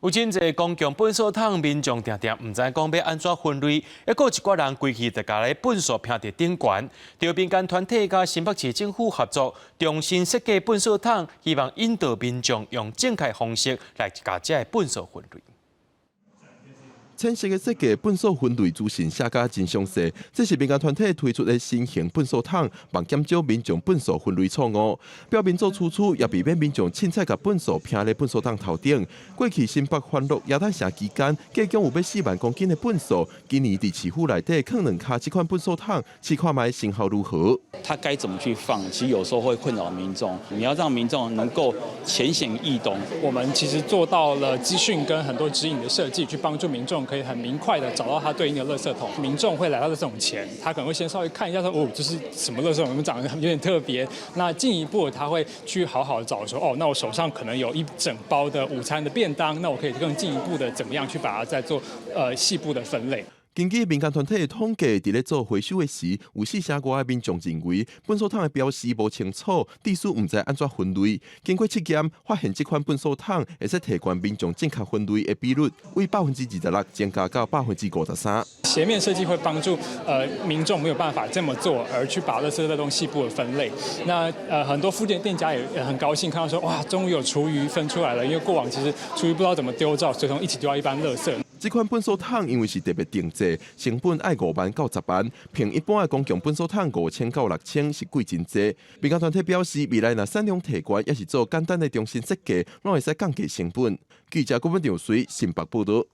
有真濟公共糞掃桶，民眾定定毋知講欲按怎分類，抑閣有一寡人規氣就共咧糞掃拚佇頂懸。著民間團體佮新北市政府合作，重新設計糞掃桶，希望引導民眾用正確方式來共這个糞掃分類。淺色的設計糞掃分類資訊寫甲真詳細，這是民間團體推出的新型糞掃桶，望減少民眾糞掃分類錯誤。表面做粗粗，也避免民眾凊彩共糞掃拚咧糞掃桶頭頂。過去新北歡樂耶誕城期間，計共有欲4萬公斤的糞掃，今年佇市府內底囥兩跤這款糞掃桶，試看覓成效如何？它該怎麼去放？其實有時候會困擾民眾。你要讓民眾能夠淺顯易懂。我們其實做到了資訊跟很多指引的設計，去幫助民眾可以很明快的找到它對應的垃圾桶。民眾會來到垃圾桶前，他可能會先稍微看一下說，哦，這是什麼垃圾桶？怎麼長得有點特別？那進一步他會去好好找說，哦，那我手上可能有一整包的午餐的便當，那我可以更進一步的怎麼樣去把它再做細部的分類。根據民間團體的統計，佇咧做回收的時，有四成外的民眾認為糞掃桶的標示無清楚，致使毋知按怎分類。經過試驗，發現這款糞掃桶會使提懸民眾正確分類的比率，為26%增加到53%。斜面設計會幫助民眾沒有辦法這麼做，而去把垃圾袋細部的分類。那很多附近店家也很高興看到說，哇，終於有廚餘分出來了，因為過往其實廚餘不知道怎麼丟，只好隨同一起丟到一般垃圾。這款糞掃桶因為是特別定製，成本愛5萬到10萬，比一般的公共糞掃桶5000到6000是貴真濟。民間團體表示，未來若產量提懸，抑是做簡單的重新設計，攏會使降低成本。記者郭文長隨新北報道。